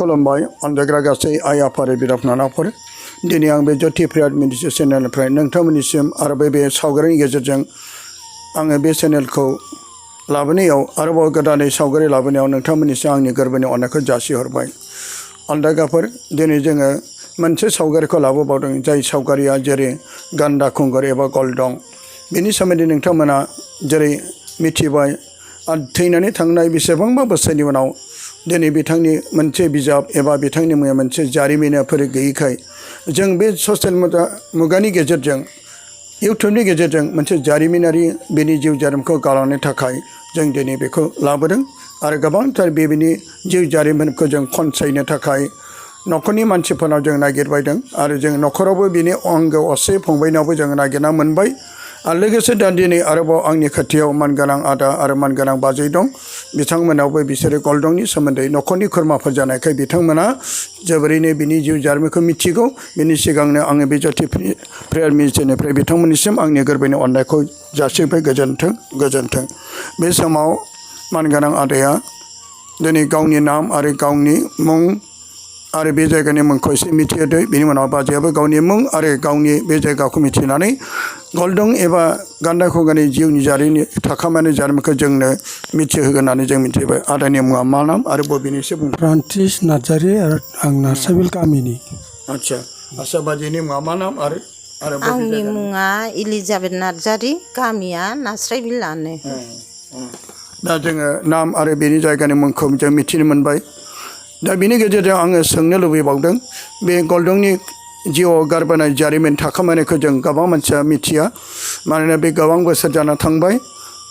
खुलुमबाय अनजाग्रा गासै आइ आफारि बिदा फंबायफोर दिनै आं बे ज्योति प्रियाद मिउजिक चेनेलनिफ्राय नोंथांमोननिसिम आरो बे सावगारिनि गेजेरजों आङो बे चेनेलखौ लाबोनायाव आरोबाव गोदानै सावगारि लाबोनायाव नोंथांमोननिसिम आंनि गोरबोनि अननायखौ जासिहरबाय अनजाग्राफोर दिनै जोङो मोनसे सावगारिखौ लाबोबावदों जाय सावगारिया जेरै गान्दा खुंगुर एबा गल्डं बेनि सोमोन्दै नोंथांमोना जेरै मिथिबाय आरो थैनानै थांनाय बेसेबांबा बोसोरनि उनाव दिनै बिथांनि मोनसे बिजाब एबा बिथांनि मुङा मोनसे जारिमिनाफोर गैयैखाय जों बे ससियेल मुगानि गेजेरजों इउटुबनि गेजेरजों मोनसे जारिमिनारि बेनि जिउ जारिमिनखौ गालांनो थाखाय जों दिनै बेखौ लाबोदों आरो गोबांथार बेनि जिउ जारिमिनखौ जों खनसायनो थाखाय न'खरनि मानसिफोरनाव जों नागिरबायदों आरो जों न'खरावबो बिनि अंगो असे फंबायनावबो जों नागिरना मोनबाय आरो लोगोसे दा दिनै आरोबाव आंनि खाथियाव मानगोनां आदा आरो मानगोनां बाजै दं बिथांमोनावबो बिसोरो गल्डंनि सोमोन्दै न'खरनि खुरमाफोर जानायखाय बिथांमोना जोबोरैनो बिनि जिउ जारिमिनखौ मिथिगौ बेनि सिगांनो आङो बे ज्योति प्रियाद मिउजिकनिफ्राय बिथांमोननिसिम आंनि गोरबोनि अननायखौ जासिबाय गोजोन्थों बे समाव मानगोनां आदाया दिनै गावनि नाम आरो गावनि मुं आरो बे जायगानि मुंखौ एसे मिथिहोदो बेनि उनाव बाजैयाबो गावनि मुं आरो गावनि बे जायगाखौ मिथिनानै गल्डं एबा गान्दा खुंगुरनि जिउनि थाखामानाय जारिमिनखौ जोंनो मिथिहोगोन होननानै जों मिथिबाय आदानि मुङा मा नाम आरो बबेनि एसे बुं फ्रान्सिस नार्जारि आरो आं नार्साबिल गामिनि आदसा बाजैनि मुङा मा नाम आरो आंनि मुङा इलिजाबेथ नार्जारि गामिया नास्रायबिलानो दा जोङो नाम आरो बेनि जायगानि मुंखौ जों मिथिनो मोनबाय दा बिनि गेजेरजों आङो सोंनो लुबैबावदों बे गल्डंनि जिउआव गारबोनाय जारिमिन थाखोमानायखौ जों गोबां मानसिया मिथिया मानोना बे गोबां बोसोर जाना थांबाय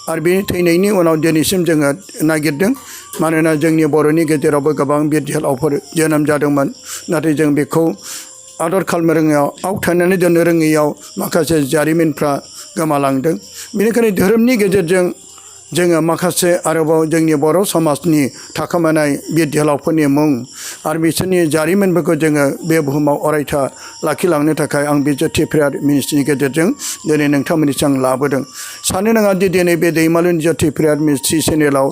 आरो बेनि थैनायनि उनाव दिनैसिम जोङो नागिरदों मानोना जोंनि बर'नि गेजेरावबो गोबां बिर जोहोलावफोर जोनोम जादोंमोन नाथाय जों बेखौ आदर खालामनो रोङैयाव आवथायनानै दोननो रोङैयाव माखासे जारिमिनफ्रा गोमालांदों बेनिखायनो धोरोमनि गेजेरजों जोङो माखासे आरोबाव जोंनि बर' समाजनि थाखोमानाय बिर जोहोलावफोरनि मुं आरो बिसोरनि जारिमिनफोरखौ जोङो बे बुहुमाव अरायथा लाखिलांनो थाखाय आं बे ज्योति प्रियाद मिउजिकनि गेजेरजों दिनै नोंथांमोननिसिम आं लाबोदों साननो नाङा दि दिनै बे दैमालुनि ज्योति प्रियाद मिउजिक चेनेलाव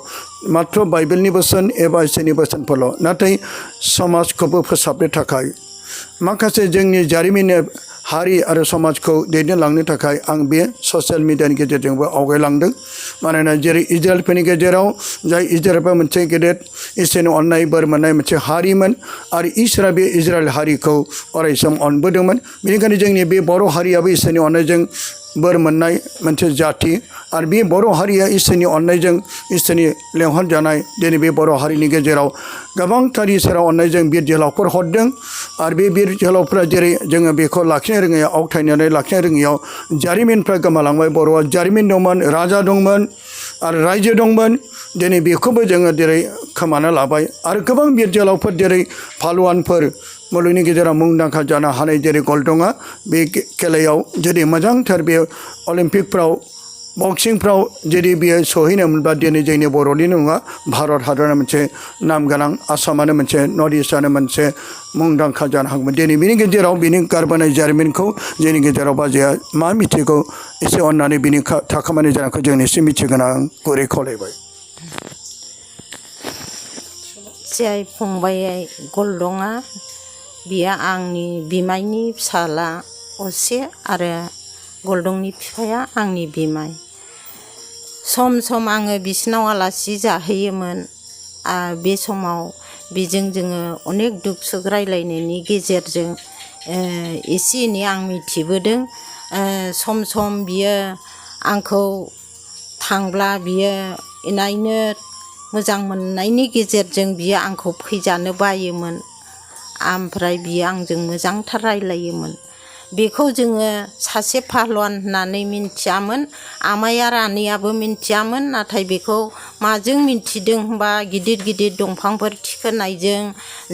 माथ्र बाइबेलनि बोसोन एबा इसोरनि बोसोनफोरल' नाथाय समाजखौबो फोसाबनो थाखाय माखासे जोंनि जारिमिन हारि आरो समाजखौ दैदेनलांनो थाखाय आं बे ससियेल मिडियानि गेजेरजोंबो आवगायलांदों मानोना जेरै इजराइलफोरनि गेजेराव जाय इजराइलफ्रा मोनसे गेदेर इसोरनि अननाय बोर मोननाय मोनसे हारिमोन आरो इसोरा बे इजराइल हारिखौ अरायसम अनबोदोंमोन बेनिखायनो जोंनि बे बर' हारियाबो इसोरनि अननायजों बोर मोननाय मोनसे जाथि आरो बे बर' हारिया इसोरनि अननायजों इसोरनि लेंहरजानाय दिनै बे बर' हारिनि गेजेराव गोबांथार इसोरा अननायजों बिर जोहोलावफोर हरदों आरो बे बिर जोहोलावफ्रा जेरै जोङो बेखौ लाखिनो रोङैयाव आवथायनानै लाखिनो रोङैयाव जारिमिनफ्रा गोमालांबाय बर'आ जारिमिन दंमोन राजा दंमोन आरो रायजो दंमोन दिनै बेखौबो जोङो जेरै खोमाना लाबाय आरो गोबां बिर जोहोलावफोर जेरै पालवानफोर मुलुगनि गेजेराव मुंदांखा जानो हानाय जेरै गल्डंआ बे खेलायाव जुदि मोजांथार बे अलिम्पिकफ्राव बक्सिंफ्राव जुदि बियो सहैनो मोनबा दिनै जोंनि बर'नि नङा भारत हादरनि मोनसे नाम गोनां आसामानो मोनसे नर्थ इस्टआनो मोनसे मुंदांखा जानो हागौमोन दिनै बिनि गेजेराव बिनि गारबोनाय जारिमिनखौ जोंनि गेजेराव बाजैया मा मिथिगौ एसे अननानै बिनि थाखोमानाय जानायखौ जों एसे मिथिगोन आं गुरै खावलायबाय जाय फंबाय गल्डंआ बियो आंनि बिमायनि फिसाला असे आरो गल्डंनि बिफाया आंनि बिमाय सम सम आङो बिसिनाव आलासि जाहैयोमोन बे समाव बेजों जोङो अनेक दुख सुख रायलायनायनि गेजेरजों एसे एनै आं मिथिबोदों सम सम बियो आंखौ थांब्ला बियो इनायनो मोजां मोननायनि गेजेरजों बियो आंखौ फैजानो बायोमोन ओमफ्राय बियो आंजों मोजांथार रायलायोमोन बेखौ जोङो सासे पाहलवान होननानै मिन्थियामोन आमाया रानियाबो मिन्थियामोन नाथाय बेखौ माजों मिन्थिदों होनबा गिदिर गिदिर दंफांफोर थिखोनायजों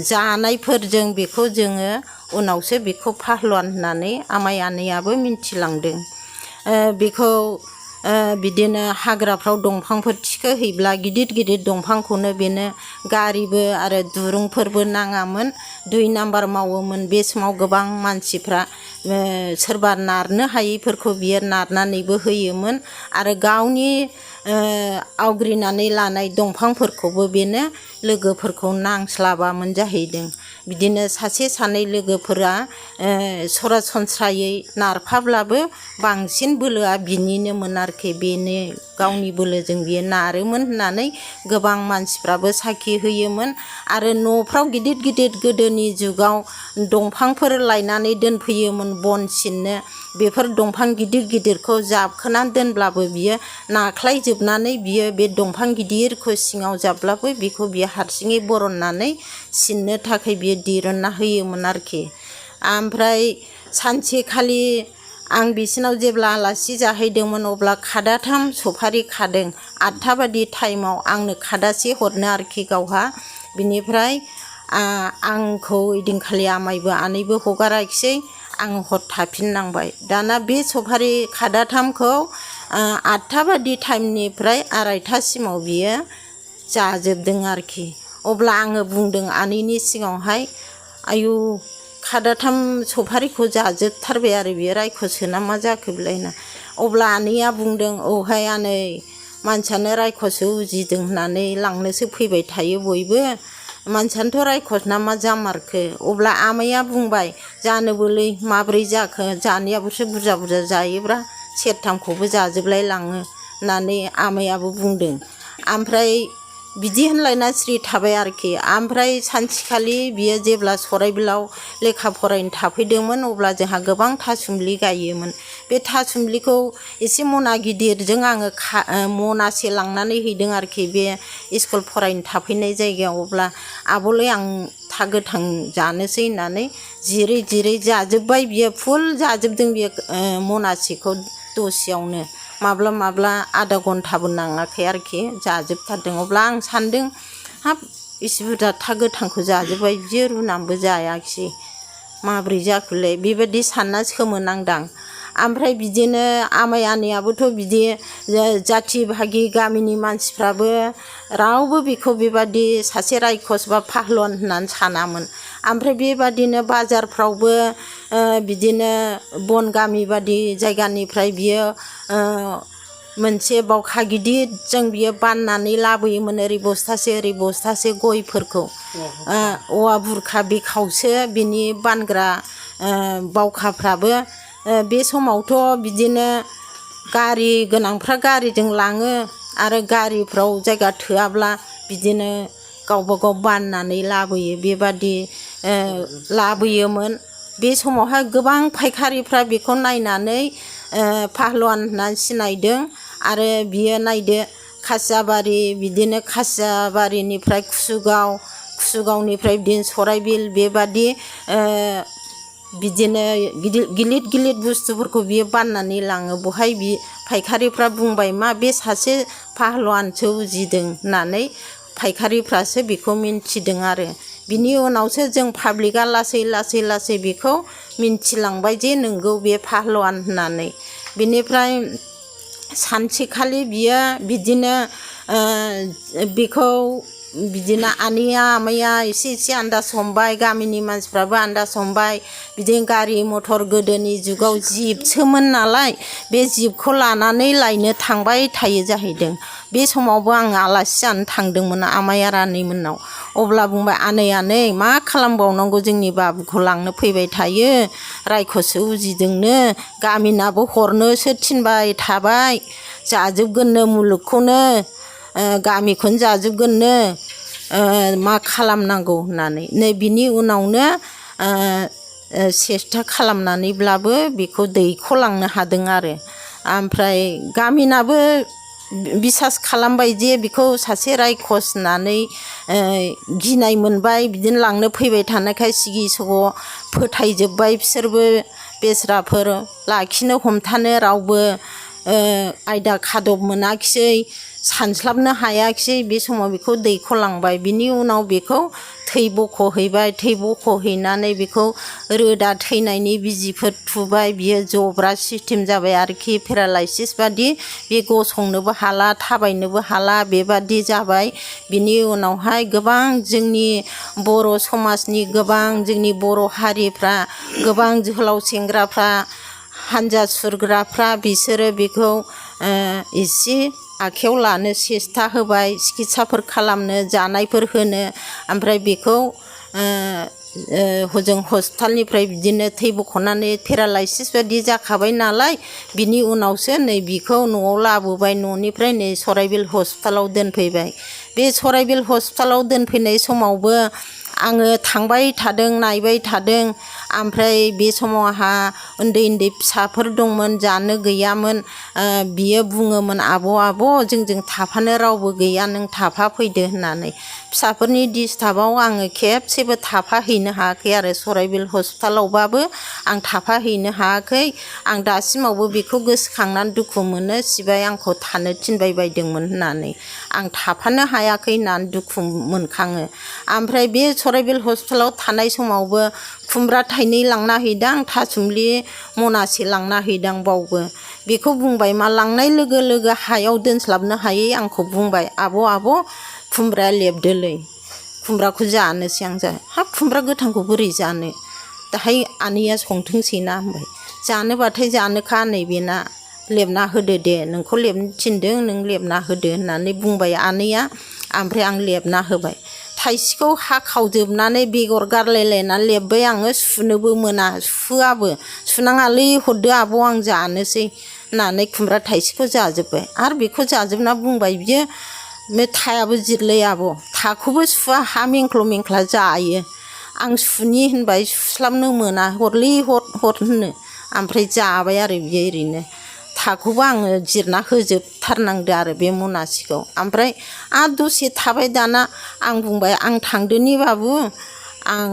जानायफोरजों बेखौ जोङो उनावसो बेखौ पाहलवान होननानै आमाय आनैयाबो मिन्थिलांदों बेखौ बिदिनो हाग्राफ्राव दंफांफोर थिखोहैब्ला गिदिर गिदिर दंफांखौनो बेनो गारिबो आरो दुरुंफोरबो नाङामोन 2 नाम्बार मावोमोन बे समाव गोबां मानसिफ्रा सोरबा नारनो हायैफोरखौ बियो नारनानैबो होयोमोन आरो गावनि आवग्रिनानै लानाय दंफांफोरखौबो बेनो लोगोफोरखौ नांस्लाबामोन जाहैदों बिदिनो सासे सानै लोगोफोरा सरासनस्रायै नारफाब्लाबो बांसिन बोलोआ बिनिनोमोन आरोखि बेनो गावनि बोलोजों बियो नारोमोन होननानै गोबां मानसिफ्राबो साखि होयोमोन आरो न'फ्राव गिदिर गिदिर गोदोनि जुगाव दंफांफोर लायनानै दोनफैयोमोन बन सिननो बेफोर दंफां गिदिर गिदिरखौ जाबखोनानै दोनब्लाबो बियो नाख्लायजोबनानै बियो बे दंफां गिदिरखौ सिङाव जाब्लाबो बेखौ बियो हारसिङै बरननानै सिननो थाखाय बियो दिरुनना होयोमोन आरोखि ओमफ्राय सानसेखालि आं बिसिनाव जेब्ला आलासि जाहैदोंमोन अब्ला खादाथाम सफारि खादों 8टा बादि टाइमाव आंनो खादासे हरनो आरोखि गावहा बिनिफ्राय आंखौ ओइदिनखालि आमायबो आनैबो हगाराखिसै आं हर थाफिननांबाय दाना बे सफारि खादाथामखौ 8टा बादि टाइमनिफ्राय 2:30सिमाव बियो जाजोबदों आरोखि अब्ला आङो बुंदों आनैनि सिगाङावहाय आयु खादाथाम सफारिखौ जाजोबथारबाय आरो बियो रायखसोना मा जाखो बेलाय होनना अब्ला आनैया बुंदों औहाय आनै मानसियानो रायखसो उजिदों होननानै लांनोसो फैबाय थायो बयबो मानसियानोथ' रायखसना मा जामारखो अब्ला आमाइया बुंबाय जानोबोलै माब्रै जाखो जानायाबोसो बुरजा बुरजा जायोब्रा सेरथामखौबो जाजोबलाय लाङो होननानै आमाइयाबो बुंदों ओमफ्राय बिदि होनलायना सिरि थाबाय आरोखि ओमफ्राय सानसेखालि बियो जेब्ला सराइबिलाव लेखा फरायनो थाफैदोंमोन अब्ला जोंहा गोबां थासुमलि गायोमोन बे थासुमलिखौ एसे मना गिदिरजों आङो मनासे लांनानै हैदों आरोखि बे स्कुल फरायनो थाफैनाय जायगायाव अब्ला आब'लै आं था गोथां जानोसै होननानै जिरै जिरै जाजोब्बाय बियो फुल जाजोबदों बियो मनासेखौ दसेयावनो माब्ला माब्ला आधा घन्टाबो नाङाखै आरोखि जाजोबथारदों अब्ला आं सान्दों हाब इसे बुरजा था गोथांखौ जाजोब्बाय बियो रुनानैबो जायाखिसै माब्रै जाखोलै बेबायदि सानना सोमोनांदां ओमफ्राय बिदिनो आमाइ आनैयाबोथ' बिदि जाथि भागि गामिनि मानसिफ्राबो रावबो बेखौ बेबादि सासे रायखस बा फाहलवान होननानै सानामोन ओमफ्राय बेबादिनो बाजारफ्रावबो बिदिनो बन गामि बादि जायगानिफ्राय बियो मोनसे बावखा गिदिरजों बियो बाननानै लाबोयोमोन ओरै बस्थासे गयफोरखौ औवा बुरखा बिखावसो बिनि बानग्रा बावखाफ्राबो बे समावथ' बिदिनो गारि गोनांफ्रा गारिजों लाङो आरो गारिफ्राव जायगा थोआब्ला बिदिनो गावबा गाव बाननानै लाबोयो बेबादि लाबोयोमोन बे समावहाय गोबां फायखारिफ्रा बेखौ नायनानै फाहलवान होननानै सिनायदों आरो बियो नायदो खासियाबारि बिदिनो खासियाबारिनिफ्राय कुसुगावनिफ्राय बिदिनो सराइबिल बेबादि बिदिनो गिलिर गिलिर बुस्थुफोरखौ बियो बाननानै लाङो बहाय बि फायखारिफ्रा बुंबाय मा बे सासे फाहलवानसो उजिदों होननानै फायखारिफ्रासो बेखौ मिन्थिदों आरो बिनि उनावसो जों पाब्लिकआ लासै बेखौ मिन्थिलांबाय जे नोंगौ बे फाहलवान होननानै बिनिफ्राय सानसेखालि बियो बिदिनो बेखौ बिदिनो आनैया आमाइया एसे आन्दाज हमबाय गामिनि मानसिफ्राबो आन्दाज हमबाय बिदिनो गारि मथर गोदोनि जुगाव जिपसोमोन नालाय बे जिपखौ लानानै लायनो थांबाय थायो जाहैदों बे समावबो आं आलासि जानो थांदोंमोन आमाइ आनैमोननाव अब्ला बुंबाय आनै मा खालामबावनांगौ जोंनि बाबुखौ लांनो फैबाय थायो रायखसो उजिदोंनो गामिनाबो हरनोसो थिनबाय थाबाय जाजोबगोननो मुलुगखौनो गामिखौनो जाजोबगोननो मा खालामनांगौ होननानै नै बिनि उनावनो सेस्था खालामनानैब्लाबो बेखौ दैख'लांनो हादों आरो ओमफ्राय गामिनाबो बिसास खालामबाय जे बेखौ सासे रायखस होननानै गिनाय मोनबाय बिदिनो लांनो फैबाय थानायखाय सिगि सग' फोथायजोब्बाय बिसोरबो बेस्राफोर लाखिनो हमथानो रावबो आयदा खादब मोनाखिसै सानस्लाबनो हायाखिसै बे समाव बेखौ दैख'लांबाय बिनि उनाव बेखौ थै बख'हैबाय थै बख'हैनानै बेखौ रोदा थैनायनि बिजिफोर थुबाय बियो जब्रा सिस्टेम जाबाय आरोखि पेरालाइसिस बादि बे गसंनोबो हाला थाबायनोबो हाला बेबादि जाबाय बिनि उनावहाय गोबां जोंनि बर' समाजनि गोबां जोंनि बर' हारिफ्रा गोबां जोहोलाव सेंग्राफ्रा हानजा सुरग्राफ्रा बिसोरो बेखौ एसे आखायाव लानो सेस्था होबाय सिकित्साफोर खालामनो जानायफोर होनो ओमफ्राय बेखौ हजों हस्पिटालनिफ्राय बिदिनो थै बख'नानै पेरालाइसिस बायदि जाखाबाय नालाय बिनि उनावसो नै बिखौ न'आव लाबोबाय न'निफ्राय नै सराइबिल हस्पिटालाव दोनफैबाय बे सराइबिल हस्पिटालाव दोनफैनाय समावबो आङो थांबाय थादों नायबाय थादों ओमफ्राय बे समाव आंहा उन्दै उन्दै फिसाफोर दंमोन जानो गैयामोन बियो बुङोमोन आब' जोंजों थाफानो रावबो गैया नों थाफाफैदो होननानै फिसाफोरनि डिस्टार्बाव आङो खेबसेबो थाफाहैनो हायाखै आरो सराइबिल हस्पिटालावबाबो आं थाफाहैनो हायाखै आं दासिमावबो बेखौ गोसोखांनानै दुखु मोनो सिबाय आंखौ थानो थिनबाय बायदोंमोन होननानै आं थाफानो हायाखै होननानै दुखु मोनखाङो ओमफ्राय बे सराइबिल हस्पिटालाव थानाय समावबो खुमब्रा थाइनै लांना हैदां थासुमलि मनासे लांना हैदां बावबो बेखौ बुंबाय मा लांनाय लोगो लोगो हायाव दोनस्लाबनो हायै आंखौ बुंबाय आब' खुमब्राया लेबदोलै खुमब्राखौ जानोसै आं हाब खुमब्रा गोथांखौ बोरै जानो दाहाय आनैया संथोंसै ना होनबाय जानोबाथाय जानोखा नैबेना लेबना होदो दे नोंखौ लेबनो थिनदों नों लेबना होदो होननानै बुंबाय आनैया ओमफ्राय आं लेबना होबाय थाइसेखौ हाखावजोबनानै बेगर गारलायलायनानै लेबबाय आङो सुनोबो मोना सुआबो सुनाङालै हरदो आब' आं जानोसै होननानै खुमब्रा थाइसेखौ जाजोब्बाय आरो बेखौ जाजोबना बुंबाय बियो बे थायाबो जिरलै आब' थाखौबो सुवा हा मेंख्ल' मेंख्ला जायो आं सुनि होनबाय सुस्लाबनो मोना हरलै हर होनो ओमफ्राय जाबाय आरो बियो ओरैनो थाखौबो आङो जिरना होजोबथारनांदो आरो बे मनासेखौ ओमफ्राय आरो दसे थाबाय दाना आं बुंबाय आं थांदोनि बाबु आं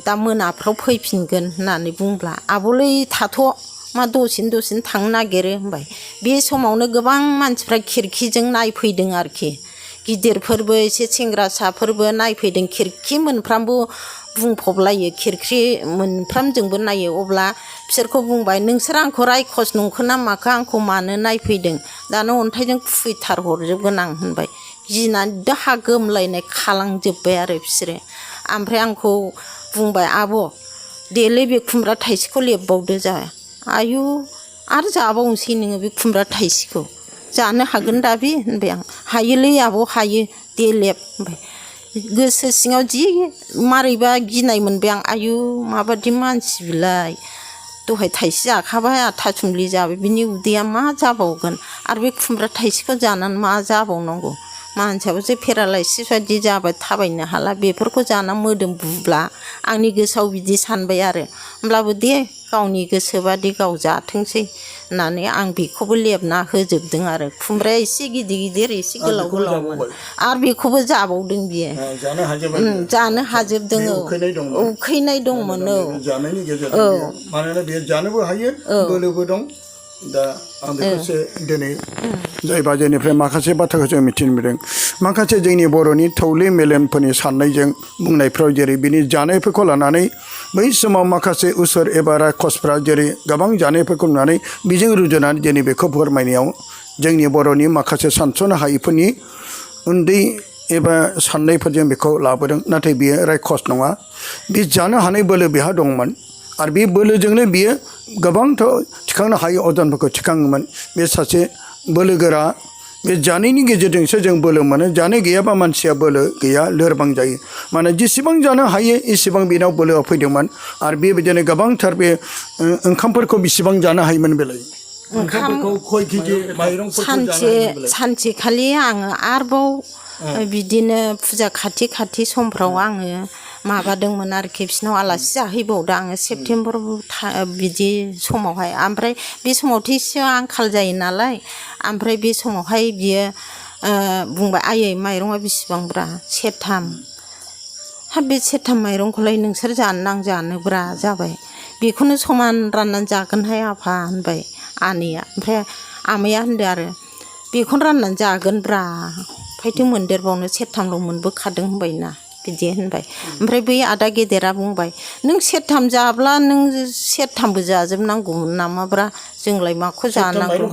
दा मोनाफ्राव फैफिनगोन होननानै बुंब्ला आब'लै थाथ' मा दसेनो थांनो नागिरो होनबाय बे समावनो गोबां मानसिफ्रा खिरखिजों नायफैदों आरोखि गिदिरफोरबो एसे सेंग्रासाफोरबो नायफैदों खिरखि मोनफ्रामबो बुंफबलायो खिरखि मोनफ्रामजोंबो नायो अब्ला बिसोरखौ बुंबाय नोंसोर आंखौ रायखस नंखो ना माखो आंखौ मानो नायफैदों दानो अन्थाइजों खुबैथार हरजोबगोन आं होनबाय गिनानै दाहा गोमलायनाय खालामजोब्बाय आरो बिसोरो ओमफ्राय आंखौ बुंबाय आब' देलै बे खुमब्रा थाइसेखौ लेबबावदो जा आयु आरो जाबावनोसै नोङो बे खुमब्रा थाइसेखौ जानो हागोन दा बे होनबाय आं हायोलै आब' हायो दे लेब होनबाय गोसो सिङाव जि मारैबा गिनाय मोनबाय आं आयु माबादि मानसि बिलाय दहाय थाइसे जाखाबाय आरो थासुमलि जाबाय बिनि उदैया मा जाबावगोन आरो बे खुमब्रा थाइसेखौ जानानै मा जाबावनांगौ मानसियाबोसो पेरालाइसिस बायदि जाबाय थाबायनो हाला बेफोरखौ जाना मोदोम बुब्ला आंनि गोसोआव बिदि सानबाय आरो होमब्लाबो दे गावनि गोसोबादि गाव जाथोंसै होननानै आं बेखौबो लेबना होजोबदों आरो खुमब्राया एसे गिदिर एसे गोलाव आरो बेखौबो जाबावदों बियो जानो हाजोबदों उखैनाय दंमोन जानायनि गेजेरजों मानोना बेयो जानोबो हायो बोलोबो दं दा आं बेखौसो दिनै जाय बाजेनिफ्राय माखासे बाथ्राखौ जों मिथिनो मोनदों माखासे जोंनि बर'नि थौले मेलेमफोरनि साननायजों बुंनायफ्राव जेरै बिनि जानायफोरखौ लानानै बै समाव माखासे उसुर एबा रायखसफ्रा जेरै गोबां जानायफोरखौ नुनानै बेजों रुजुनानै दिनै बेखौ फोरमायनायाव जोंनि बर'नि माखासे सानस'नो हायैफोरनि उन्दै एबा साननायफोरजों बेखौ लाबोदों नाथाय बियो रायखस नङा बे जानो हानाय बोलो बेहा दंमोन आरो बे बोलोजोंनो बियो गोबांथार थिखांनो हायै अजनफोरखौ थिखाङोमोन बे सासे बोलोगोरा बे जानायनि गेजेरजोंसो जों बोलो मोनो जानो गैयाबा मानसिया बोलो गैया लोरबां जायो माने जेसेबां जानो हायो एसेबां बेनाव बोलोआ फैदोंमोन आरो बेबायदिनो गोबांथार बे ओंखामफोरखौ बेसेबां जानो हायोमोन बेलाय ओंखामफोरखौ खय केजि माइरंफोरखौ सानसेखालि आङो आरोबाव बिदिनो फुजा खाथि समफ्राव आङो माबादोंमोन आरोखि बिसिनाव आलासि जाहैबावदों आङो सेप्तेम्बर बिदि समावहाय ओमफ्राय बे समावथ' एसे आंखाल जायो नालाय ओमफ्राय बे समावहाय बियो बुंबाय आयै माइरङा बेसेबांब्रा सेरथाम हाब बे सेरथाम माइरंखौलाय नोंसोर जानो आं जानोब्रा जाबाय बेखौनो समान राननानै जागोनहाय आफा होनबाय आनैया ओमफ्राय आमाइया होनदों आरो बेखौनो राननानै जागोनब्रा फायथो मोनदेरबावनो सेरथामल' मोनबोखादों होनबायना बिदि होनबाय ओमफ्राय बै आदा गेदेरा बुंबाय नों सेरथाम जाब्ला नों सेरथामबो जाजोबनांगौमोन नामाब्रा जोंलाय माखौ जानांगौ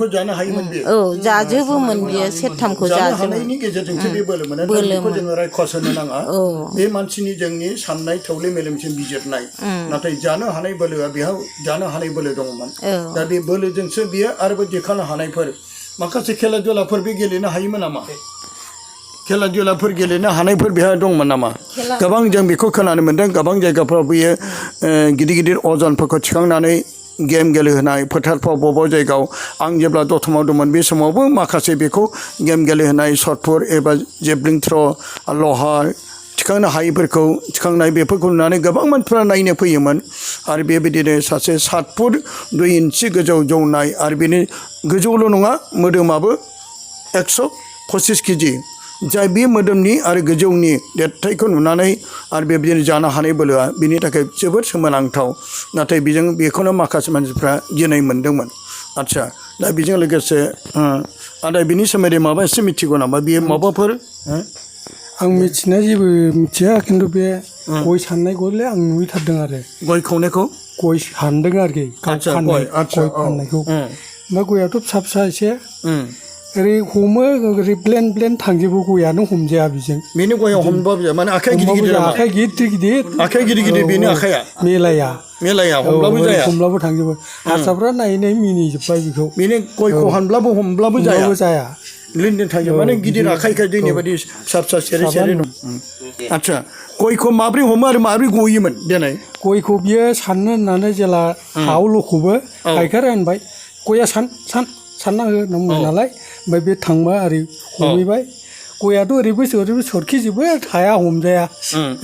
औ जाजोबोमोन बियो सेरथामखौ जाजोबनायनि गेजेरजोंसो बे बोलो मोनो बेखौ जोङो रायखस होनो नाङा बे मानसिनि जोंनि साननाय थौले मेलेमजों बिजिरनाय नाथाय जानो हानाय बोलोआ बेयाव जानो हानाय बोलो दंमोन दा बे बोलोजोंसो बियो आरोबाव देखानो हानायफोर माखासे खेला दुलाफोर बे गेलेनो हायोमोन नामा खेला दुलाफोर गेलेनो हानायफोर बेहा दंमोन नामा गोबां जों बेखौ खोनानो मोन्दों गोबां जायगाफ्राव बियो गिदिर गिदिर अजनफोरखौ थिखांनानै गेम गेलेहोनाय फोथारफ्राव बबेबा जायगायाव आं जेब्ला दतमाव दंमोन बे समावबो माखासे बेखौ गेम गेलेहोनाय शटफोर एबा जेभलिन थ्र' लहा थिखांनो हायैफोरखौ थिखांनाय बेफोरखौ नुनानै गोबां मानसिफ्रा नायनो फैयोमोन आरो बेबायदिनो सासे 7 फुट 2 इन्सि गोजौ जौनाय आरो बेनि गोजौल' नङा मोदोमाबो 125 केजि जाय बे मोदोमनि आरो गोजौनि देरथायखौ नुनानै आरो बेबायदिनो जानो हानाय बोलोआ बिनि थाखाय जोबोद सोमोनांथाव नाथाय बेखौनो माखासे मानसिफ्रा गिनाय मोन्दोंमोन आदसा दा बेजों लोगोसे आदा बिनि सोमोन्दै माबा एसे मिथिगौ नामा बेयो माबाफोर आं मिथिनाया जेबो मिथिया खिन्थु बे गय साननायखौलाय आं नुहैथारदों आरो गय खावनायखौ गय सानदों आरोखि आदसा गय फाननायखौ ओमफ्राय गयाथ' फिसा फिसा एसे ओरै हमो ओरै प्लेन थांजोबो गयानो हमजाया बेजों बेनि गयाव हमबाबो माने आखाइ गिदिर गिदिर आखाइ गिदिर बेनि आखाइया मेलाया हमब्लाबो जाया हमब्लाबो थांजोबो हारसाफ्रा नायै मिनिजोब्बाय बेखौ बेनि गयखौ हमब्लाबो जाया लिन्डन थांजोब माने गिदिर आखाइखाय जोंनि बायदि फिसा फिसा सेरे दं आदसा गयखौ माब्रै हमो आरो माब्रै गयोमोन देनाय गयखौ बियो साननो होननानै जेला हायाव लखबो गायखेर होनबाय गया सानना हो होनना बुङो नालाय ओमफ्राय बे थांबा ओरै हमहैबाय गयाथ' ओरैबो सरखिजोबो हाया हमजाया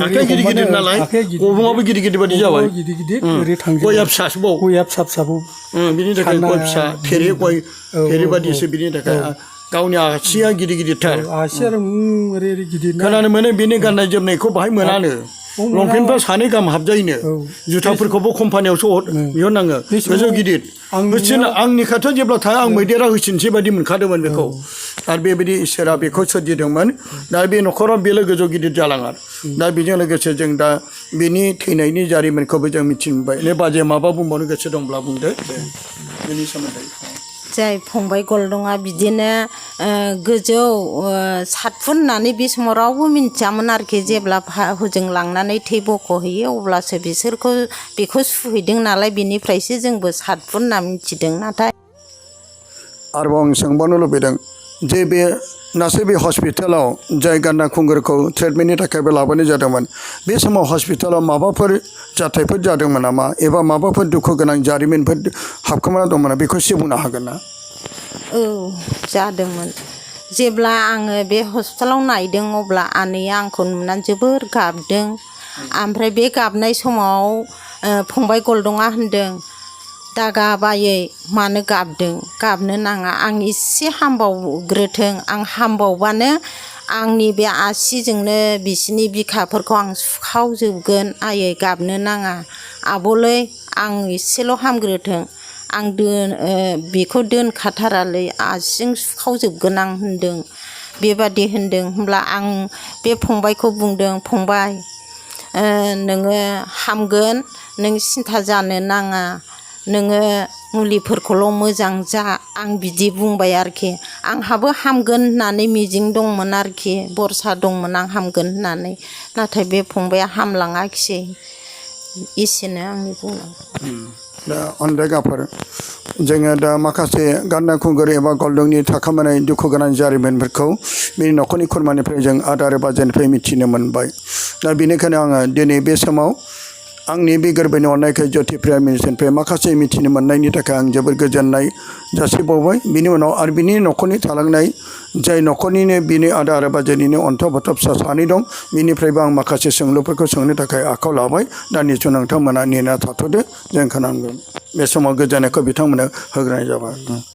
आखाइ गिदिर गिदिर नालाय गब्लङाबो गिदिर गिदिर बायदि जाबाय गिदिर ओरै थांजोबो गया फिसासोबाव गया फिसाबाव बिनि थाखाय गय फिसा फेरे बादिसो बिनि थाखाय गावनि आसिया गिदिर गिदिरथार आसिया ओरै गिदिर खोनानो मोनो बेनि गाननाय जोमनायखौ बाहाय मोनानो लंपेन्टफ्रा 2 गाहाम हाबजायोनो जुथाफोरखौबो कम्पानियावसो बिहरनाङो गोजौ गिदिर आंनि खाथियाव जेब्ला थाङो आं मैदेरा होसिनसै बायदि मोनखादोंमोन बेखौ आरो बेबायदि इसोरा बेखौ सोरजिदोंमोन दा बे न'खराव बेल' गोजौ गिदिर जालाङा दा बेजों लोगोसे जों दा बेनि थैनायनि जारिमिनखौबो जों मिथिनो मोनबाय बाजे माबा बुंबावनो गोसो दंब्ला बुंदो बेनि सोमोन्दै जाय फंबाय गलदङा बिदिनो गोजौ 7 फुट होननानै बे समाव रावबो मिन्थियामोन आरोखि जेब्ला हजों लांनानै थै बख'हैयो अब्लासो बेखौ सुहैदों नालाय बेनिफ्रायसो जोंबो 7 फुट होनना मिथिदों नाथाय आरोबाव आं सोंबावनो लुबैदों जे बे नासै बे हस्पिटालाव जाय गान्दा खुंगुरखौ ट्रिटमेन्टनि थाखायबो लाबोनाय जादोंमोन बे समाव हस्पिटालाव माबाफोर जाथायफोर जादोंमोन नामा एबा माबाफोर दुखु गोनां जारिमिनफोर हाबखोमाना दंमोन बेखौ एसे बुंनो हागोन ना औ जादोंमोन जेब्ला आङो बे हस्पिटालाव नायदों अब्ला आनैया आंखौ नुनानै जोबोर गाबदों ओमफ्राय बे गाबनाय समाव फंबाय गलदङा होनदों दा गाबायै मानो गाबदों गाबनो नाङा आं एसे हामबावग्रोथों आं हामबावबानो आंनि बे आसिजोंनो बिसिनि बिखाफोरखौ आं सुखावजोबगोन आयै गाबनो नाङा आब'लै आं एसेल' हामग्रोथों आं बेखौ दोनखाथारालै आसिजों सुखावजोबगोन आं होनदों बेबादि होनदों होमब्ला आं बे फंबायखौ बुंदों फंबाय नोङो हामगोन नों सिन्था जानो नाङा नोङो मुलिफोरखौल' मोजां जा आं बिदि बुंबाय आरोखि आंहाबो हामगोन होननानै मिजिं दंमोन आरोखि भरसा दंमोन आं हामगोन होननानै नाथाय बे फंबाया हामलाङाखिसै एसेनो आंनि बुंनांगौ दा अनदेगाफोर जोङो दा माखासे गान्दा खुंगुर एबा गलदंनि थाखोमानाय दुखु गोनां जारिमिनफोरखौ बिनि न'खरनि खुरमानिफ्राय जों आदा आरो बाजैनिफ्राय मिथिनो मोनबाय दा बेनिखायनो आङो दिनै बे समाव आंनि बे गोरबोनि अननायखाय ज्योति प्राइम मिनिस्टारनिफ्राय माखासे मिथिनो मोननायनि थाखाय आं जोबोर गोजोननाय जासिबावबाय बिनि उनाव आरो बिनि न'खरनि थालांनाय जाय न'खरनिनो बिनि आदा आरो बाजैनिनो अन्थाव बाथाव फिसा 2 दं बिनिफ्रायबो आं माखासे सोंलुफोरखौ सोंनो थाखाय आखायाव लाबाय दान्दिसे नोंथांमोना नेना थाथ'दो जों खोनांगोन बे समाव गोजोननायखौ बिथांमोननो होग्रोनाय जाबाय